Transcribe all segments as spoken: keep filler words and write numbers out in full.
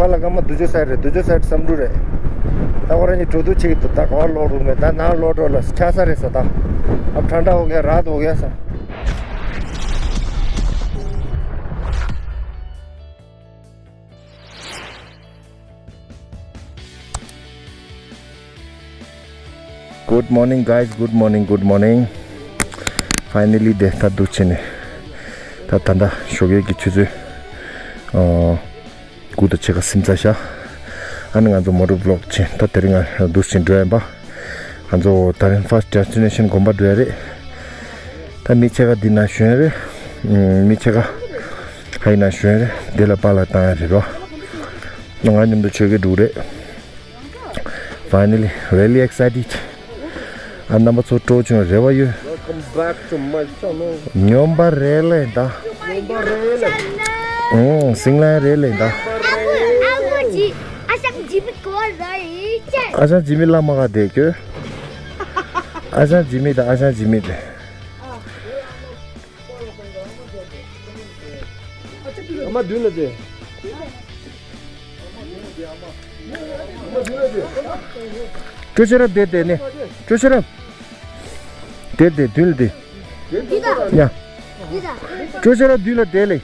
ཁ་ལ་སྐར་མ་དུ་ཅོ་སའི་རེད། དུ་ཅོ་སའི་བསམ་འགྲུབ་རེད། ད་ཁོ་རང་གཉིས་འགྲོ་དུས་ཆེ་གི་འདུག་ད་ག་བ་ལོག་འགྲོ་མེད། ད་ནང་ལོག་འགྲོ་ལ་ཆགས་ས་རེད་ས། ད་ཨ་ཕྲན་ད་འོ་གེ་ར་ད་འོ་གེ་ས། Good morning, guys. Good morning, good morning. Finally དེ་ད་འདུག་བྱས་ནས་ད་ད་ད་ཞོགས་ཀས་ཀྱི་ཆུ་ཚོད་ཨ་དགུ་དང་ཕྱེད་ཀ་ཟིན་ཚར་ཤག་ཨ་ནི་ང་ཚོ་མོ་ཊ་བྷི་ལོག་བྱས་ད་དེ་རིང་ང་འདུག་བྱས་འགྲོ་ཡིན་པ། ང་ཚོ་ད་རིང་first destination དགོན་པ་འགྲོ་ཡ་རེད། ད་མི་ཕྱེད་ཀ་འདི་ན་ཞོན་རེད། མི་ཕྱེད་ཀ་ཧའི་ན་ཞོན་རེད། འདི་ལ་པཱ་ལགས་བཏང་ཡ་རེད་རོ། ང་མཉམ་དུ་ཆོས་སྐད་འགྲོ་རེད། Finally, really excited. ཨ་རྣམ་པ་ཚོ་སྤྲོ་བྱུང་རེ་བ་ཡོད། Welcome back to my channel. སྨྱོན་པ་རེད་ལེ་ད། སྨྱོན་པ་རེད་ལེ། ཨོ་སིང་ལན་རེད་ལེ་ད། ཨ་ཞང་ཇི་མི་བླ་མ་ག་བསྡད་ཁྱོད། ཨ་ཞང་ཇི་མི་ད་ཨ་ཞང་ཇི་མི་དེ། ཨ་མ་མདུན་ལ་བསྡད། ཅོ་ཅོ་ར་བསྡད་བསྡད་ནས། ཅོ་ཅོ་ར། བསྡད་བསྡད་མདུན་ལ་བསྡད། ཡ། ཅོ་ཅོ་ར་མདུན་ལ་བསྡད་ལེ།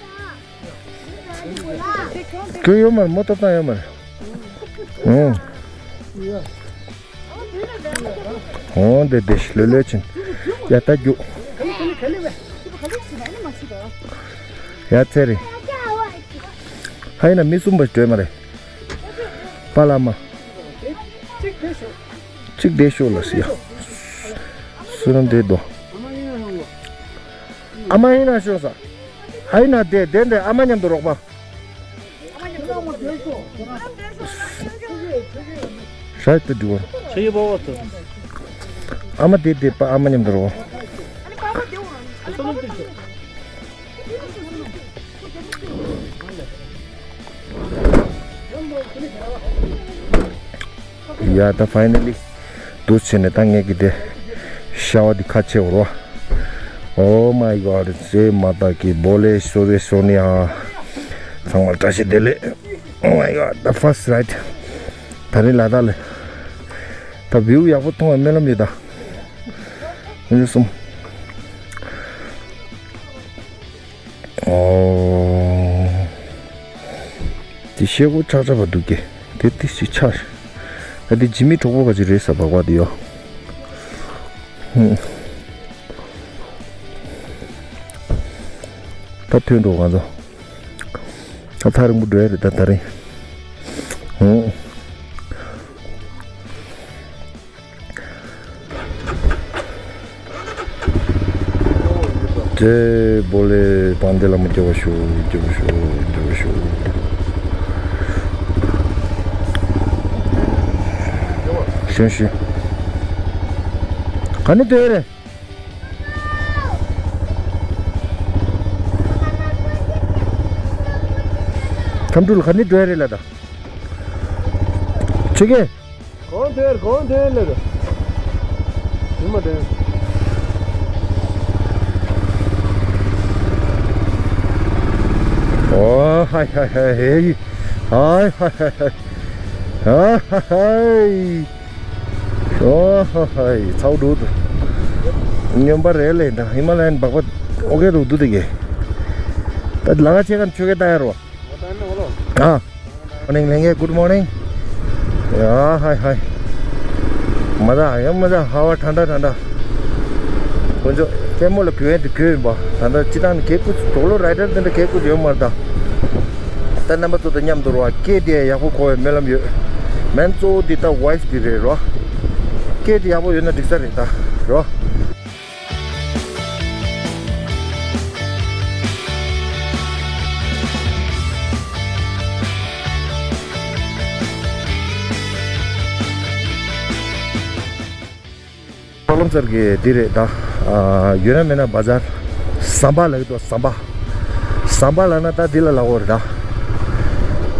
ཁྱོད་ཡོད་མ་རེད། མོ་ཏོ་བཏང་ཡོད་མ་རེད། ཨོ། ཨོ་འདི་འདི་ལོས་ལོས་ཕྱིན། ཡ་ད་རྒྱུག་ཡ་ཚེ་རིང་། ཧ་ཡིན་ན་མི་གསུམ་པ་འགྲོས་མ་རེད། པཱ་ལགས་མ། གཅིག་བསྡད་ཤོག་ལ་ཟེར་ཡ། བསོད་ནམས་བསྡད་དོ། ཨ་མ་ཡིན་ན་ཤོག་ས། ཨ་ཡིན་ན་བསྡད་བསྡད་འདྲ་ཨ་མ་མཉམ་དུ་རོགས་པ། ཤ་ཡི་ཏུ་འགྲོ་བ། ཆེ་ཡི་བོ་བ་ཏུ། ཨ་མ་བསྡད་བསྡད་པ་ཨ་མ་མཉམ་དུ་རོགས། ཡ་ད་finally འདུག་བྱས་ནས་ད་ངས་ཀྱི་དེ་ཤ་བ་འདི་ཁ་ཕྱེ་བར་བ། Oh my God, ཟེ་མ་ད་ཀི་བོ་ལེ་སོ་རེ་སོ་ནི་ཧ། ཚང་མ་བཀྲ་ཤིས་བདེ་ལེགས། Oh my God, the first ride. ད་རིང་ལ་དྭགས་ལ་ད་view ཡག་པོ་མཐོང་བའི་སྨོན་ལམ་ཡོད་ད། ཡུལ་གསུམ། ཨོ། དེ་ཤེལ་སྒོ་ཆག་ཆག་པ་འདུག་གེ། དེ་དེ་ཞིག་ཆག་ཨ་དེ་ཇི་མི་གྲོགས་པོ་ག་ཅིག་རེད་ས་བག་བག་དེ་ཡོ། ཧུམ། ད་ཐོན་འགྲོ་ང་ཚོ། ད་ཐག་རིང་པོ་འགྲོ་ཡ་རེད་ད་ད་རིང་། ཧུམ། ཏེ་བོ་ལེ་པན་དེ་ལ་མོ་སྐྱོ་བ་ཤོ་སྐྱོ་བ་ཤོ་སྐྱོ་བ་ཤོ། ཤོན་ཤི། ག་ནས་སྡོད་རེད། ཁམས་ཕྲུག་ལ་ག་ནས་སྡོད་རེད་ལ་ད། ཆི་གེ། གང་དེར་གང་དེར་ལེ་རེད། ཡིན་མ་དེ། ཨོ་ཧའི་ཧའི་ཧའི་ཧེ། ཧའི་ཧའི་ཧའི་ཧའི། ཨོ་ཧའི་ཧའི་ཧའི། ཨོ་ཧའི་ཧའི་ཚའོ་འགྲོ་འདུག་སྨྱོན་པ་རེད་ལེ་ད་ཧི་མ་ལ་ཡན་སྦག་པ་ཨོ་གེ་འགྲོ་འདུག་དེ་གེ། ད་ལ་ཁ་ཆེ་ག་ཆོ་གེ་ད་ཡ་རོ། ཨ། Morning ལྷན་རྒྱས། Good morning. ཡ་ཧའི་ཧའི། མ་ད་ཡ་མ་ད་ཧ་བ་ཐན་ད་ཐན་ད། དཀོན་མཆོག་ལྟད་མོ་ལ་གུས་ཡན་དུ་གུས་ཡིན་པ། ད་ད་སྤྱི་བཏང་ནི་གེ་ཀུ་དོག་ལོ་རའི་ཌར་དེ་འདྲ་གེ་ཀུ་ཡོད་མ་རེད་ད། ད་རྣམ་པ་ཚོ་དང་མཉམ་དུ་རོ་བ་སྐད་དེ་ཡག་པོ་གོ་བའི་སྨོན་ལམ་ཡོད། མན་གཙོ་བོ་འདི་ད་ཝའིས་འདི་རེད་རོ། སྐད་དེ་ཡག་པོ་ཡོད་ན་འགྲིག་ས་རེད་ད་རོ། ཀོ་ལམ་སར་གི་འདི་རེད་ད། ཨ། ཡོད་ན་མེད་ན་བ་ཛར། ཟམ་པ་ལབ་ཀྱི་འདུག་ཟམ་པ། ཟམ་པ་ལབ་ན་ད་འདི་ལ་ལབ་དགོས་རེད་ད།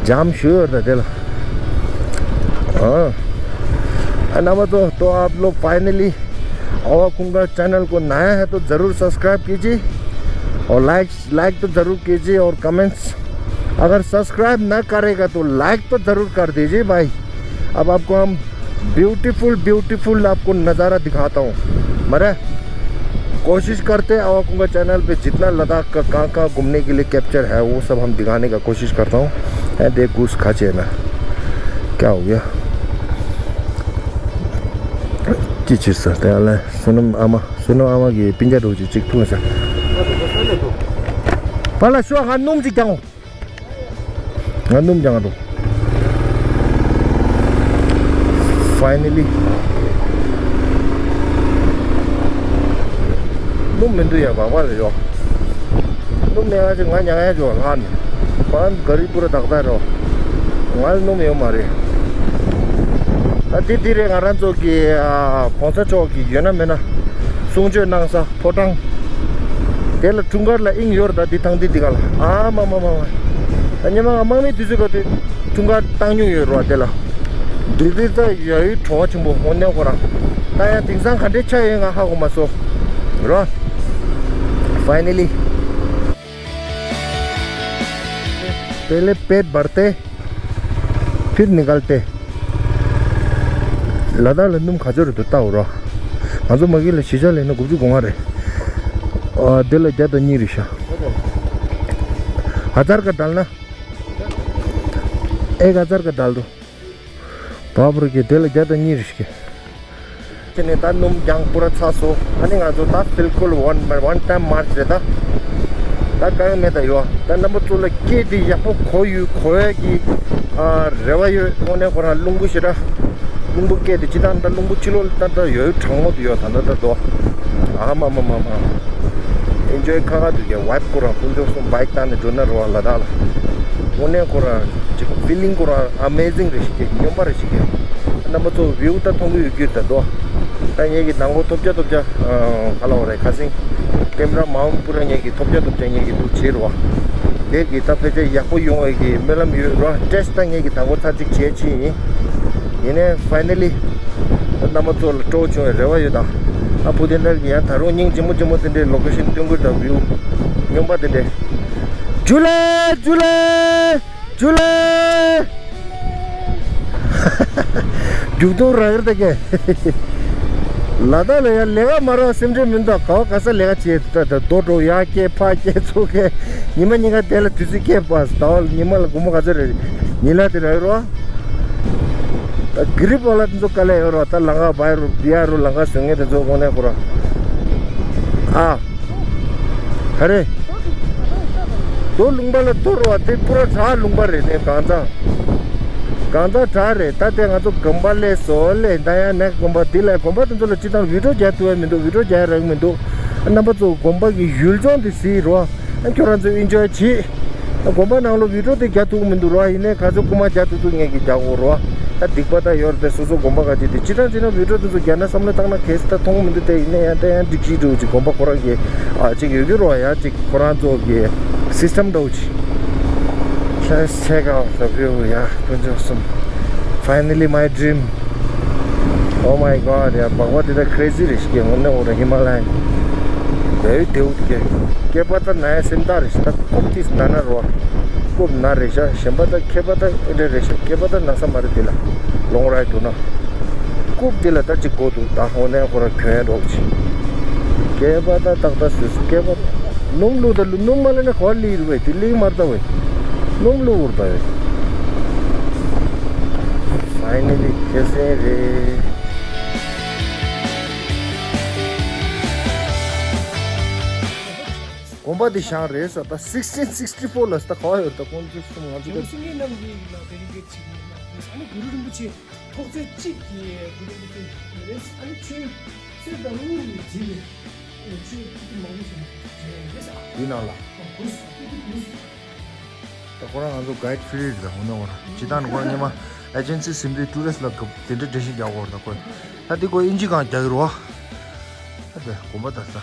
ཇམ་ཞུ་ཡོད་ད་དེ་ལ། ཨ། ཨ། རྣམ་པ་ཚོ་ཏོ་ཨབ་ལོ་finally our Kungar channel को नया है तो ज़रूर सब्सक्राइब कीजिए और like like तो ज़रूर कीजिए और कमेंट्स अगर सब्सक्राइब ना करेगा तो लाइक तो जरूर कर दीजिए भाई। अब आपको हम ब्यूटीफुल ब्यूटीफुल आपको नज़ारा दिखाता हूँ। मरे कोशिश करते हैं आपको चैनल पे जितना लद्दाख का कहाँ कहाँ घूमने के लिए कैप्चर है वो सब हम दिखाने का कोशिश करता हूँ। ए देख घूस खाचे ना क्या हो गया? चिचिस तयाला सुनम आमा सुनम आमा की पिंजा रोजी चिक तू सा। पाला शो हानुम चिक जाओ। ང་སྣུམ་རྒྱང་འགྲོ། ཕའི་ནལ་ལི། སྣུམ་མི་འདུག་ཡ་བག་བ་ལ་ཡོ། སྣུམ་མེད་ང་ཅི་ང་མྱང་ཡ་ཅོ་ལྷག་ནི། པན་ག་རི་པུ་ར་དག་དག་རོ། ང་ལ་སྣུམ་ཡོད་མ་རེད། ད་འདི་འདི་རེད་ང་རང་ཚོ་གི་གོང་ས་མཆོག་གི་ཡོད་ན་མེད་ན་གསུང་ཆོས་གནང་ས། ཕོ་བྲང་། དེ་ལ་འཁྲུངས་སྐར་ལ་དབྱིངས་ཡོད་རེད། ད་འདི་ཐང་འདི་འདི་ག་ལ་ཨ་མ་མ་མ་མ། ད་སྙེ་མ་ང་དམག་མི་དུས་ཚོད་ག་དུས་འཁྲུངས་སྐར་བཏང་མྱོང་ཡོད་རེད་བ། དེ་ལ་འདི་འདི་ད་ཡ་ཡུལ་གྲོང་བ་ཆེན་པོ་ཧོ་ནེ་ཁོ་རང་ད་ཡང་དེང་སང་ག་འདྲའི་ཆ་ཡོད་ང་ཧ་གོ་མ་སོང་ར། ཕའི་ནལ་ལི། पहले पेट भरते फिर निकलते। ལ་དྭགས་ལ་སྣུམ་ག་ཚོད་རེད་འདུག་ལྟ་འོ་རོ། ང་ཚོ་མ་གི་ལ་གཞིས་ཆགས་ལེན་ན་དགུ་བཅུ་གོ་ལྔ་རེད། ཨ་དེ་ལ་བརྒྱ་དང་གཉིས་རེད་ཤག་ཨེ་ག་ཚར་ག་ཌལ་དོ། བ་པུར་གི་དེ་ལ་བརྒྱ་དང་གཉིས་རེད་ཤག་དེ་ནས་ད་སྣུམ་རྒྱང་པུ་ར་ཚ་སོ། ཨ་ནི་ང་ཚོ་ད་བིལ་ཀུལ་ཝན་ཝན་ཊའིམ་མར་ཆི་རེད་ད། ད་དཀའ་ངལ་མེད་ད་ཡོད། ད་རྣམ་པ་ཚོ་ལ་སྐད་དེ་ཡག་པོ་གོ་ཡོད་གོ་ཡ་གི་ཨ་རེ་བ་ཡོད། དངོས་གནས་ཁོ་རང་རླུང་བུ་ཞེ་དྲག་རླུང་བུ་སྐད་དེ་ཅི་ད་ད་རླུང་བུ་ཕྱི་ལོགས་ལ་ད་ད་ཡོད་གྲང་མོ་དུ་ཡོད་ད་ད་ད་དོ། ཨ་མ་མ་མ་མ། ཨེན་ཇོའི་ཁ་ཁ་དུ་གི་ཝའིབ་ཁོ་རང་དཀོན་མཆོག་གསུམ་བྷའིཀ་བཏང་ནས་འགྲོ་ན་རོ་ལ་དྭགས་ལ། དངོས་གནས་ཁོ་རང་ཅིག་ཕི་ལིང་ཁོ་རང་ཨ་མེ་ཟིང་རེ་ཞིག་གི་སྙོམས་པ་རེ་ཞིག་གི། རྣམ་པ་ཚོ་བིའུ་ད་མཐོང་གི་ཡོད་རྒྱུ་ད་དོ། ད་ངེད་ཀྱི་ནང་གོ་ཐོབ་ཆ་ཐོབ་ཆ་ག་ལ་བ་རེད་ཁ་སིང་། ཀེམ་ར་མའུན་པུ་ར་ངེད་ཀྱི་ཐོབ་ཆ་ཐོབ་ཆ་ངེད་ཀྱི་འདུག་བྱེད་རོ། ངེད་ཀྱི་ད་ཕལ་ཆེར་ཡག་པོ་ཡོང་བའི་གི་སྨོན་ལམ་ཡོད་རོ། ཊེ་སི་ད་ངེད་ཀྱི་དང་པོ་ཚར་གཅིག་བྱས་ཕྱིན་ཡིན། ཡིན་ནའི་ཕའི་ནལ་ལི། རྣམ་པ་ཚོ་ལ་སྤྲོ་བྱུང་བའི་རེ་བ་ཡོད་དང་། ཨ་བུ་དེ་འདྲ་གི་ཡང་ད་རུང་སྙིང་རྗེ་མོ་རྗེ་མོ་དེ་འདྲའི་ལོ་ཀེ་ཤན་སྟོན་དགོས་དང་བིའུ་སྙོམས་པ་དེ་འདྲའི། ཇུ་ལེ་ཇུ་ལེ་ཇུ་ལེ། རྒྱུག་ཏོ་ར་གར་ད་ཀེ། ལ་དྭགས་ལ་ཡང་ལས་ཀ་མ་རག་སེམས་ཁྲལ་མི་འདུག་ག་བ་ག་ས་ལས་ཀ་བྱེད་ད་ད་རྡོ་འགྲོ་ཡག་སྐྱེ་ཕག་སྐྱེ་ཚོ་སྐྱེ། ཉི་མ་ཉིན་ག་དེ་ལ་དུས་ཚོད་སྐྱེ་པ་ཟླ་བ་ལ་ཉི་མ་ལ་སྒོར་མོ་ག་ཚོད་རེད། ཉི་ལ་དེ་རག་རོ། ད་གི་རི་པ་ལ་དེ་ཚོ་དཀའ་ལས་ཡོད་རོ། ད་ལང་ཀ་བའི་རུ་བི་ཡ་རུ་ལང་ཀ་བཟོ་ངེས་དེ་ཚོ་དངོས་གནས་ཁོ་ར། ཨ། ག་རེ། རྡོ་ལུང་པ་ལ་གཏོར་བ་དེ་པུ་ར་བྲག་ལུང་པ་རེད་དེ་གང་ཚང་། གང་ཚང་བྲག་རེད། ད་དེ་ང་ཚོ་དགོན་པ་ལས་བཟོ་ལས་ད་ཡང་ནས་དགོན་པ་འདི་ལས་དགོན་པ་དེ་ཚོ་ལ་ཅི་དང་བི་ཌིའོ་རྒྱག་ཐུབ་ཡ་མི་འདུག་བི་ཌིའོ་རྒྱག་ཡ་རག་མི་འདུག་རྣམ་པ་ཚོ་དགོན་པ་གི་ཡུལ་ལྗོངས་དེ་གཟིགས་རོགས། ཨ་ཁྱོད་རང་ཚོ་ཨིན་ཇོའི་བྱེད། དགོན་པ་ནང་ལོ་བི་ཌིའོ་དེ་རྒྱག་ཐུབ་ཀྱི་མི་འདུག་རོ། ཡིན་ནའི་ག་ཚོད་རྐུ་མ་རྒྱག་ཐུབ་ཐུབ་ངེད་ཀྱིས་རྒྱག་དགོས་རོ། ད་སྡིག་པ་ད་ཡོད་རེད་དེ་སོ་སོ་དགོན་པ་ག་ཅིག་དེ་སྤྱིར་བཏང་བྱས་ན་བི་ཌིའོ་དེ་ཚོ་རྒྱག་ན་བསམ་བློ་བཏང་ན་གལ་སྲིད་ད་མཐོང་གི་མི་འདུག་དེ་ཡིན་ན་ཡང་ད་ཡང་སྒྲིག་གཞི་འདྲ་བོ་ཅིག་དགོན་པ་ཁོ་རང་གི་ཨ་ཅིག་ཡོད་ཀྱི་རོ། ཡང་ཅིག་ཁོ་རང་ཚོ་གི་སིས་ཊམ་འདྲ་བོ་ཅིག Let's check out the view, yeah, དཀོན་མཆོག་གསུམ། Finally, my dream. Oh my God, yeah, བག་བ་དེ་ད་crazy རེད་ཤག་དངོས་གནས་འོ་ར་ཧི་མ་ལ་ཡན། དེའི་དེའུ་དེ་སྐེད་པ་ད་ན་ཡ་སེམས་ཐག་རེད་ཤག་ད་རྐུབ་དེ་ན་ན་རོ། རྐུབ་ན་རེད་ཤག་གཞན་པ་ད་ཁེ་པ་ད་ཨེ་འདྲ་རེད་ཤག་སྐེད་པ་ད་ན་ས་མ་རེད་དེ་ལ། ལོང་རའི་འདུག་ན། རྐུབ་དེ་ལ་ད་ཅིག་གོ་འདུག་ད་དངོས་གནས་ཁོ་ར་གྱོན་རོགས་ཅིག་སྐེད་པ་ད་ཏག་ཏག་སུས་སུ་སྐེད་པ། སྣུམ་བླུགས་ད་བླུགས་སྣུམ་མ་བླུགས་ན་ག་པར་ལིག་རུ་བས་དེ་ལིག་མར་ད་བས། སྣུམ་བླུགས་འུར་ད་བས། Finally ཁེ་སེ་རེད། དགོན་པ་འདི་བཞེངས་རེད་ས་ད་sixteen sixty four ལ་ས་ད་ག་བ་ཡོད་ད་དཀོན་མཆོག་གསུམ། ང་ཚོ་ད་སེང་གེ་རྣམ་རྒྱལ་ལ་དེ་རིང་གི་ཅིག་ཡོད་ན་ཨ་ནི་གུ་རུ་རིན་པོ་ཆེ། ཐོག་ཚད་གཅིག་གི་གུ་རུ་རིན་པོ་ཆེ་ཡོད་རེད། ཨ་ནི་ཆོས་གསེར་དང་དངུལ་ནས་བྲིས་པའི་ཆོས་ཀྱི་མང་པོ་ཞིག་བྲིས་ཡོད་རེད། འདི་ནང་ལ་གུ་རུ་ཀུ་རུ་གུ་རུ། ད་ཁོ་རང་ང་ཚོ་guide free རེད། ད་འོ་ན་འོ་ར་ཇི་ལྟར་ཁོ་རང་སྔོན་མ་agency ཟིན་པའི་tourist ལ་དེ་འདྲ་འགྲེལ་བཤད་རྒྱག་དགོས་རེད། ད་ཁོས་ད་འདི་ཁོ་ཨིན་ཇི་གང་རྒྱག་གི་རེད་བ། ད་དེ་དགོན་པ་ད་ད།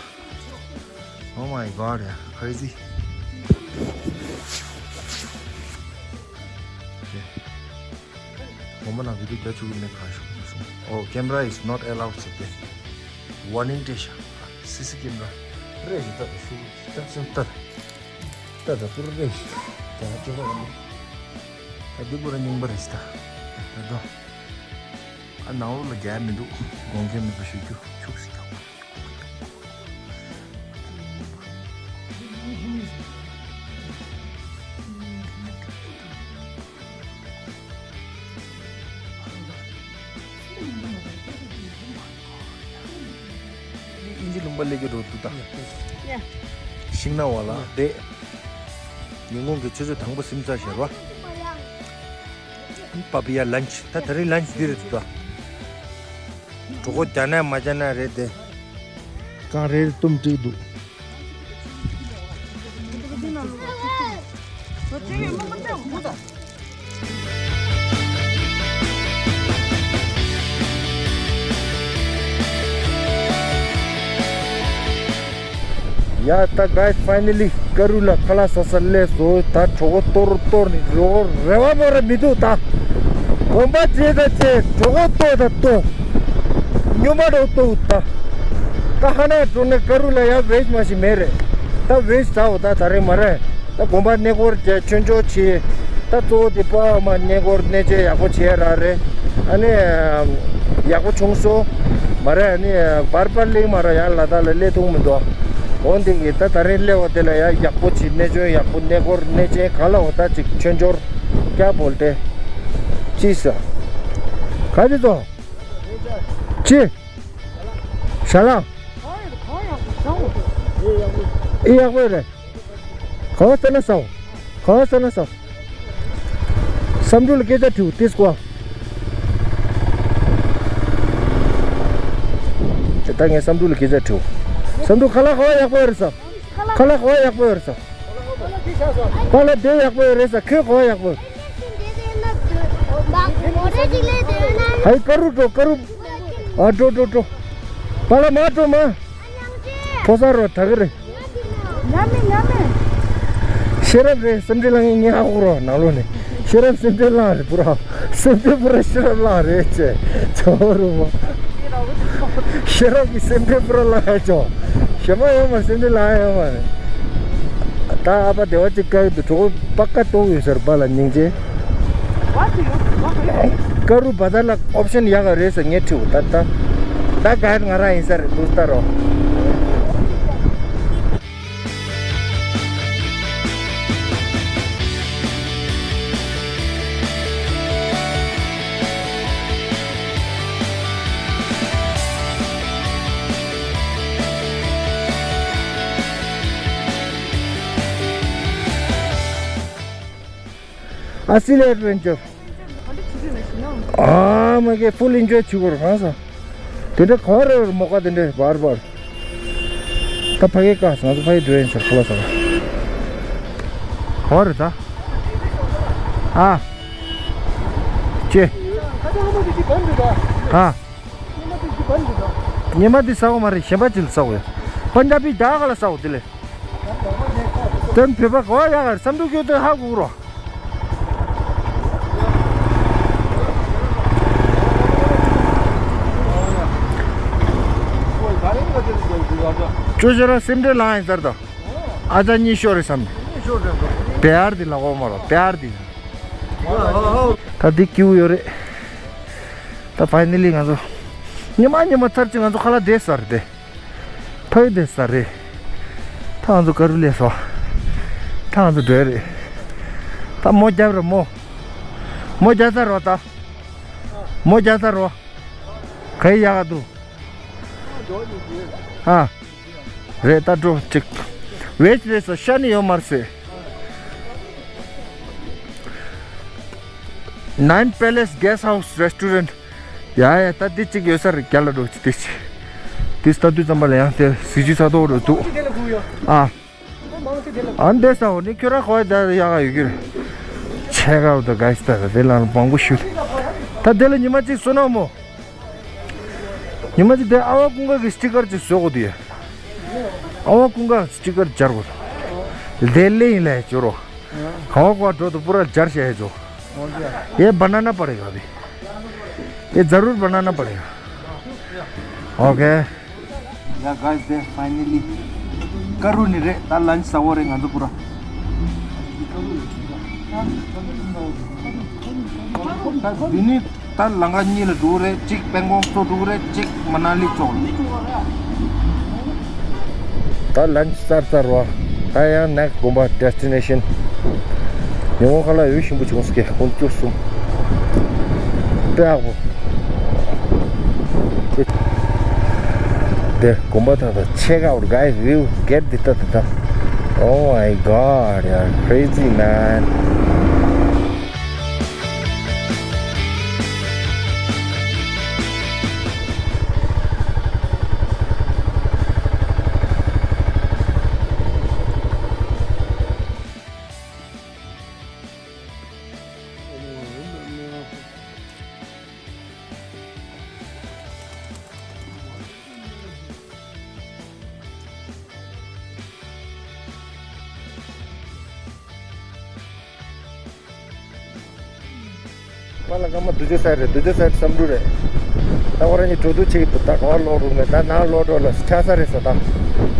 Oh my God, yeah, crazy. དགོན་པ་ནང་བི་ཌིའོ་རྒྱག་ཆོག་གི་མེད་གང་ཞུ་གི་སོང་། Oh, camera is not allowed ཟེར་ཏེ། warning སྤྲད་ཤག་སི་སི་ཀེམ་ར། རེད་ཞིག་ལྟ་དང་ཤུགས་ལྟ་ཚུན་ལྟ་དང་། ལྟ་དང་པུར་རེད་ཞིག་ད་འདི་པུ་ར་རྙིང་པ་རེད་ཤི་ད། ད་དོ། ཨ་ནང་ལོགས་ལ་རྒྱག་མི་འདུག་དགོངས་འགལ་མེད་པ་ཞུ་རྒྱུ། ཁྱུག་ཙམ་རྒྱག་ཨིན་ཇི་ལུང་པ་སླེབས་ཀྱི་འགྲོ་འདུག་ད། ཡ། ཤིང་ནགས་བ་ལ་བསྡད། ཉིན་གུང་གི་ཆུ་ཚོད་དང་པོ་ཟིན་ཚར་ཤག་ར། པ་པི་ཡ་ལན་ཆི། ད་དེ་རིང་ལན་ཆི་འདི་རེད་འདུག་ད། གྲོད་ཁོག་རྒྱགས་ན་མ་རྒྱགས་ན་རེད་དེ། གང་རེད་རེད་ལྟོས་འགྲིག་འདུག་ཡ་ད་guys, finally ཀ་རུ་ལ་ཁ་ལག་ཟ་ས་སླེབས་སོང་། ད་གྲོད་ཁོག་ལྟོགས་ལྟོགས་ནས་རོ་རེ་བ་མ་རེ་མི་འདུག་ད། གོམ་པ་བྱས་ད་བྱས་གྲོད་ཁོག་ལྟོགས་ད་ལྟོགས། སྨྱོན་པ་འདྲ་བོ་ལྟོགས་ད། ད་ཧ་ན་འགྲོ་ནས་ཀ་རུ་ལ་ཡ་veg མ་ཞིག་མེད་རེད། ད་veg ཟའོ་ད་ད་རེས་མ་རེད། ད་གོམ་པ་གནས་སྐོར་བྱས་ཆོས་འབྱོར་བྱས། ད་གཙོ་བོ་དེ་པ་མ་གནས་སྐོར་གནས་མཇལ་ཡག་པོ་བྱས་ར་རེད། ཨ་ནི་ཡག་པོ་བྱུང་སོང་། མ་རེད། ཨ་ནི་བར་བར་གླིང་མ་ར་ཡར་ལ་དྭགས་ལ་སླེབས་ཐུབ་མི་འདུག་འོ་འདི་གི་ད་ད་རེས་སླེབས་པ་དེ་ལ་ཡ་ཡག་པོ་བྱས་གནས་མཇལ་ཡག་པོ་གནས་སྐོར་གནས་མཇལ་ག་ལ་འོ་ད་ཅིག་ཆོས་འབྱོར་ཀྱ་བོལ་ཏེ། ཅི་ཟ། ག་ཅི་ཚོ། ཅི། ཞལ་ལག་ཨི་ཡག་པོ་རེད། ག་བ་ས་ན་སའོ། ག་བ་ས་ན་སའོ། བསམ་འགྲུབ་ལ་སྐད་ཆ་དྲིའོ་ཏིས་ཀོ། ད་ངས་བསམ་འགྲུབ་ལ་སྐད་ཆ་དྲིའོ། བསམ་འགྲུབ་ཁ་ལག་ག་བ་ཡག་པོ་ཡོད་རེད་ས། ཁ་ལག་ག་བ་ཡག་པོ་ཡོད་རེད་ས། པཱ་ལགས་དེ་ཡག་པོ་ཡོད་རེད་ས། ཁྱོད་ག་བ་ཡག་པོ་ཡོད། ཧའི་ཀ་རུ་འགྲོ་ཀ་རུ། ཨ་འགྲོ་འགྲོ་འགྲོ། པཱ་ལགས་མ་འགྲོ་མ། ཕོ་གསར་རོ་ད་གི་རེད། ཉམས་མེད་ཉམས་མེད། ཤེས་རབ་རེད། སེམས་ཁྲལ་ལངས་ངེས་ངས་ཧ་གོ་རོགས་ནང་ལོགས་ནས། ཤེས་རབ་སེམས་ཁྲལ་ལངས་རེད་པུ་ར། སེམས་ཁྲལ་པུ་ར་ཤེས་རབ་ལངས་རེད་ཅེས་ཚོ་རུ་མོ། ཤེས་རབ་ཀྱི་སེམས་ཁྲལ་པུ་ར་ལངས་ཡ་ཅོ། ཞེ་མ་ཡོད་མ་སེམས་ཁྲལ་ལངས་ཡོད་མ་རེད། ད་ཨ་ཕ་བདེ་བ་ཅིག་བཀག་འདུག་གྲོད་ཁོག་པ་ཀ་ཏོག་ཡོད་ཟེར་པཱ་ལགས་སྙིང་རྗེ། ཀ་རུ་བ་ད་ལ་ཨོབ་ཤན་ཡག་ག་རེད་ཟེར་ངས་དྲིའོ་ད་ད། ད་ག་ང་རང་ཡིན་ས་རེད་འདུག་ལྟ་རོགས། ཨ་སི་ལེ་ཨེཌ་ཝེན་ཅར། ཨ་མ་གེ་ཕུལ་ཨིན་ཇོའི་བྱེད་དགོས་རེད་གང་ས། དེ་འདྲ་ག་རེ་རེད་མོ་ཀ་དེ་འདྲ་བར་བར། ད་ཕ་གི་ཀ་ང་ཚོ་ཕ་གི་འགྲོ་ཡིན་ཟེར་ཁོ་ལ་ཟེར། ག་རེ་ད། ཨ། ཅེ། ཨ། ཉི་མ་འདི་ཟ་འོ་མ་རེད་གཞན་པ་ཅིག་ལ་ཟ་འོ་ཡ། པན་ཇ་པི་ད་ག་ལ་ཟ་འོ་དེ་ལས། དོན་བོད་པ་གོ་བ་ཡག་ག་བསམ་འགྲུབ་སྐྱོ་དོན་ཧ་གོ་རོ། ཅོ་ཅོ་རང་སེམས་ཁྲལ་ལངས་ཡིན་ཟེར་དོ། ཨ་ཅག་གཉིད་ཤོར་རེད་བསམ། བེ་ཨར་དེ་ལ་འོ་མ་རོ་བེ་ཨར་དེ། ད་འདི་སྐྱིའུ་ཡོད་རེད། ད་ཕའི་ནལ་ལི་ང་ཚོ། ཉི་མ་ཉི་མ་ཚར་གཅིག་ང་ཚོ་ཁ་ལག་བསྡད་ས་རེད་དེ། ཕ་ཡུལ་དེ་ས་རེད། ད་ང་ཚོ་ཀ་རུ་ལས་སོ། ད་ང་ཚོ་འགྲོ་ཡ་རེད། ད་མོ་རྒྱབ་ར་མོ། མོ་རྒྱབ་ས་རོ་ད། མོ་རྒྱབ་ས་རོ། ག་ཡི་ཡག་ག་འདུག་ཨ། རེད་ད་འགྲོ་གཅིག་ཝེ་ཇི་རེད་ས་ཤ་ནི་ཡོད་མ་རེད་ཟེར། Nine Palace Guest House Restaurant། ཡ་ཡ་ད་འདི་གཅིག་ཡོད་ས་རེད་རྒྱ་ལ་འགྲོ་གཅིག་འདི་གཅིག་འདི་ལྟ་དུས་ཙམ་པ་ལ་ཡང་དེ་གཟི་བརྗིད་ཚ་ཏོག་རེད་འདུག་ཨ། ཨ་འདི་ས་འོ་ནི་ཁྱོད་རང་ཁོ་ཡ་ད་ཡག་ག་ཡོད་ཀྱི་རེད། ཆེ་ག་འོ་ད་ག་ཞིག་ད་དེ་ལ་མང་པོ་ཞུ། ད་དེ་ལ་ཉི་མ་གཅིག་བསོད་ནམས་མོ། ཉི་མ་གཅིག་དེ་ཨ་བ་ཀུན་དགའ་གི་སི་ཊི་ཀར་ཅིག་བཟོ་དགོས་དུས། ཨ་བ་ཀུན་དགའ་སི་ཊི་ཀར་སྦྱར་དགོས། དེ་ལེ་ཡིན་ལས་སྦྱོར་རོ། ག་བ་ག་བ་འགྲོ་དུ་པུ་ར་སྦྱར་བྱས་ཡོད་ཚོ། ཡེ་བ་ན་ན་པ་རེ་ག་བི། ཡེ་ཛ་རུར་བ་ན་ན་པ་རེ་ག། ཨོ་ཁེ། ཡ་guys, དེ་finally ཀ་རུ་ནི་རེད། ད་ལན་ཆི་ཟ་བོ་རེད་ང་ཚོ་པུ་ར། འདི་ནི་ད་ལམ་ཁ་གཉིས་ལ་འགྲོ་གི་རེད། གཅིག་པེང་ཀོང་ཚོ་འགྲོ་གི་རེད། གཅིག་མ་ན་ལི་ཕྱོགས་ལ། ད་ལན་ཅི་ཙར་ཙར་བ། ད་ཡང་next དགོན་པ་destination། ཉི་ཧོང་ཁ་ལག་ཡོད་ཞིམ་པོ་བྱུང་སྐད་ཀོང་ཅོ་གསུམ། དཔེ་ཡག་པོ། དེ་དགོན་པ་ད་ད་check out guys, view, get this, ད་ད་ད། Oh my God, yeah, crazy man. པ་ལ་ཀ་མ་དུ་ཅོ་སའི་རེད། དུ་ཅོ་སའི་བསམ་འགྲུབ་རེད། ད་ཁོ་རང་གཉིས་འགྲོ་འདུག་བྱེད་ཀྱི་འདུག་ད་ག་བ་ལོག་རུང་མེད། ད་ནང་ལོག་འགྲོ་ལ་ཆ་ས་རེད་ས། ད་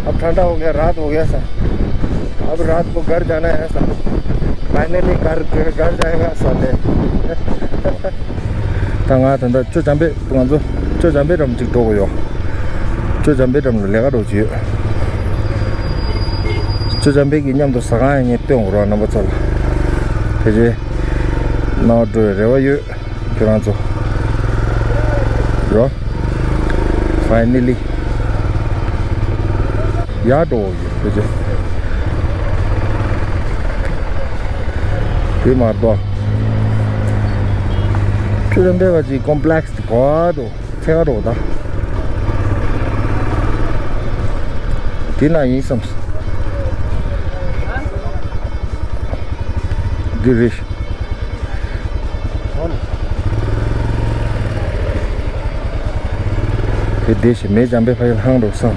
ཨབ་ཐན་ད་འོ་གེ་རཱད་འོ་གེ་ས། ཨབ་རཱད་གོ་གར་ཇཱ་ན་ཧེ་ས། ཕའི་ནལ་ལི་གར་གར་ཇཱ་ཡེ་ག་ས་དེ། ད་ང་ད་ད་ཅོ་ཇམ་པེ་ང་ཚོ་ཅོ་ཇམ་པེ་འགྲམ་ཅིག་འགྲོ་དགོས་ཡོད། ཅོ་ཇམ་པེ་འགྲམ་ལ་ལས་ཀ་འགྲོ་རྒྱུ་ཡོད། ཅོ་ཇམ་པེ་གི་མཉམ་དུ་ཟ་ཁང་ཡང་ངས་སྟོན་དགོས་ར། རྣམ་པ་ཚོ་ལ་ཕལ་ཆེར་ནང་འགྲོ་བའི་རེ་བ་ཡོད། ཁྱོད་རང་ཚོ་རོ། ཕའི་ནལ་ལི་ཡར་འགྲོ་དགོས་ཡོད་ཕལ་ཆེར། དེ་མ་གཏོགས་ཅོ་ཇམ་པེ་བ་ཅིག་ཀོམ་པི་ལེགས་དེ་ག་འགྲོ། ཚེ་ག་རོ་ད། དེ་ན་ཡིན་བསམ། འདི་རེད། དེ་བདེ་ཞིག་མེད་ཀྱང་པའི་ཕ་ཡུལ་ཧང་རོ་བསམ།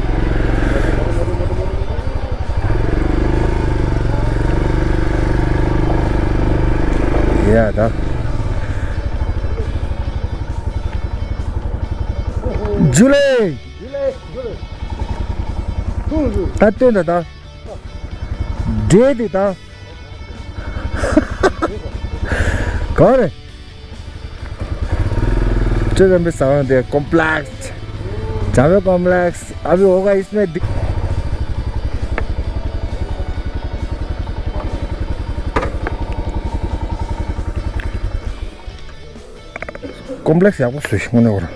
ཡ་ད། ཇུ་ལེ། ད་སྟོན་ད་ད། འདྲེ་དེ་ད། ག་རེ། ཅོ་ཇམ་པེ་ཟ་ཁང་དེ་ཀོམ་པི་ལེགས། ཇམ་པེ་ཀོམ་པི་ལེགས། अभी होगा इसमें दि- ཀོམ་པི་ལེགས་ཡག་པོ་བཟོས་ཤིག་དངོས་གནས་ཁོ་རང་།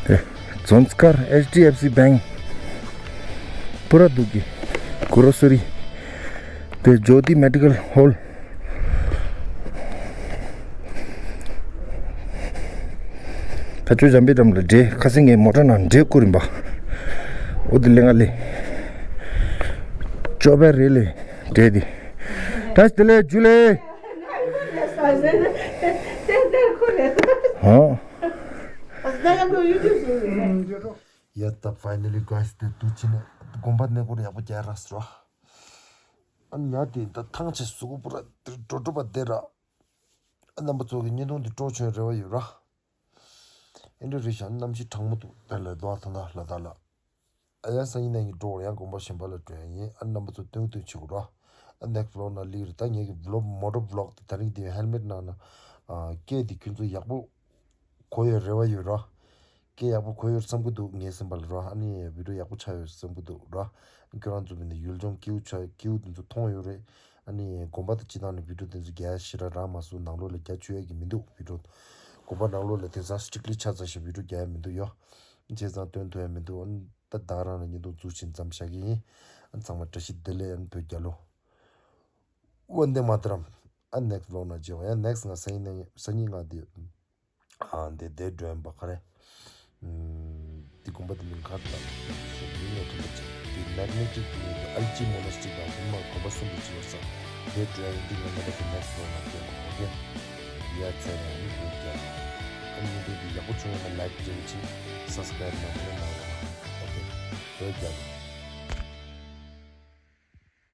ཨེ། ཛོན་སི་ཀར་ཨེཆ་ཌི་ཨེཕ་སི་བེང་། པུ་ར་དུ་གི་གོ་རོ་སོ་རི། དེ་ཇོ་ཏི་མེ་ཌི་ཀལ་ཧོལ། ད་ཅོ་ཇམ་པེ་འགྲམ་ལ་འདྲེ། ཁ་སང་ངས་མོ་ཊ་ནང་འདྲེ་བསྐུར་ཡིན་པ། འོ་དེ་ལས་ང་ལས། ཅོ་པའི་རེད་ལས་འདྲེ་དེ། ད་དེ་ལས་ཇུ་ལེ། ཧོ། ཡ་ད་ཕའི་ནལ་ལི་གྷའི་སི་དེ་དུས་ཕྱིན་ནས་དགོན་པ་གནས་སྐོར་ཡག་པོ་རྒྱག་རག་སོང་ར། ཨ་ཉ་དེ་ད་ཐང་ཆད་གཟུགས་པོ་པུ་ར་འགྲོ་འགྲོ་པ་དེ་ར། ཨ་རྣམ་པ་ཚོ་གི་བརྙན་ཐུང་འདི་སྤྲོ་བྱོན་རེ་བ་ཡོད་ར། ཨེ་འདྲ་རེད་ཤག་གནམ་གཤིས་གྲང་མོ་འདུག་དེ་ལས་རྡོ་ཐང་ད་ལ་དྭགས་ལ། ཨ་ཡ་སང་ཉིན་ནས་ངས་འགྲོ་ཡང་དགོན་པ་གཞན་པ་ལ་འགྲོ་ཡ་ཡིན། ཨ་རྣམ་པ་ཚོ་སྟོན་སྟོན་བྱེད་དགོས་ར། ཨ་ནེག་སི་བི་ལོག་ནང་སླེབས་རེད། ད་ངེད་ཀྱི་བི་ལོག་མོ་ཊོ་བི་ལོག་དེ་དེ་རིང་དེ་ཧེལ་མེ་ཊི་ནང་ན་སྐད་དེ་ཁྱོད་ཚོ་ཡག་པོ་གོ་ཡོད་རེ་བ་ཡོད་ར། སྐད་ཡག་པོ་གོ་ཡོད་བསམ་གྱི་འདུག་ངའི་སེམས་པ་ལ་ར། ཨ་ནི་བི་ཌིའོ་ཡག་པོ་ཆགས་ཡོད་བསམ་གྱི་འདུག་ར། ཁྱོད་རང་ཚོ་མི་ནི་ཡུལ་ལྗོངས་སྐྱིད་པོ་ཆགས་སྐྱིད་པོ་དེ་ཚོ་མཐོང་ཡོད་རེད། ཨ་ནི་དགོན་པ་དང་སྤྱི་བཏང་ནས་བི་ཌིའོ་དེ་ཚོ་རྒྱག་ཡ་ཞེ་དྲག་རག་མ་སོང་། ནང་ལོགས་ལ་རྒྱག་ཆོག་ཡ་གི་མི་འདུག་བི་ཌིའོ། དགོན་པ་ནང་ལོགས་ལ་དེང་སང་སི་ཊིག་ལི་ཆགས་ཚར་ཤག་བི་ཌིའོ་རྒྱག་ཡ་མི་འདུག་ཡོ། བྱས་ཙང་སྟོན་ཐུབ་ཡ་མི་འདུག་ཨ་ནི་ད་ད་ག་རང་ལ་བརྙན་ཐུང་བཙུགས་ཕྱིན་ཙམ་བཞག་གི་ཡིན། ཨ་ཚང་མ་བཀྲ་ཤིས་བདེ་ལེགས། ཨ་ནི་བོད་རྒྱལ་ལོ། ཝན་དེ་མ་ཏ་རམ། ཨ་ནེག་སི་བི་ལོག་ནང་མཇལ་བ། ཡང་ནེག་སི་ང་སང་ཉིན་ནས་སང་ཉིན་ང་དེ། ཨ་འདི་དེ་འགྲོ་ཡིན་པ་ག་རེ། ཨམ། འདི་དགོན་པ་དེ་མིང་ག་རེ་ལབ་ན། མིང་ཡང་ཐོན་པ་ཅིག་འདི་མེག་ནེ་ཊིག་ནི་ཨལ་ཅི་མོ་ནེ་སི་ཊིག་དང་དེ་མ་དགོན་པ་གསུམ་དུ་བྱེད་པར་ས། དེ་འགྲོ་ཡིན། འདི་ང་ང་རེ་ནེག་སི་ལོག་ནང་སྐྱེལ་དགོས། ཨོ་ཁེ། ཡ་ཚེ་རིང་། ཨ་ནི་བོད་རྒྱལ། ཨ་ནི་འདི་འདི་ཡག་པོ་བྱུང་ཡོད་ན་ལའིཀ་སྟེར་ཅིག་སབ་སི་ཀ་རེབ་ནང་དེ་ནང་ལ། ཨོ་ཁེ། བོད་རྒྱལ།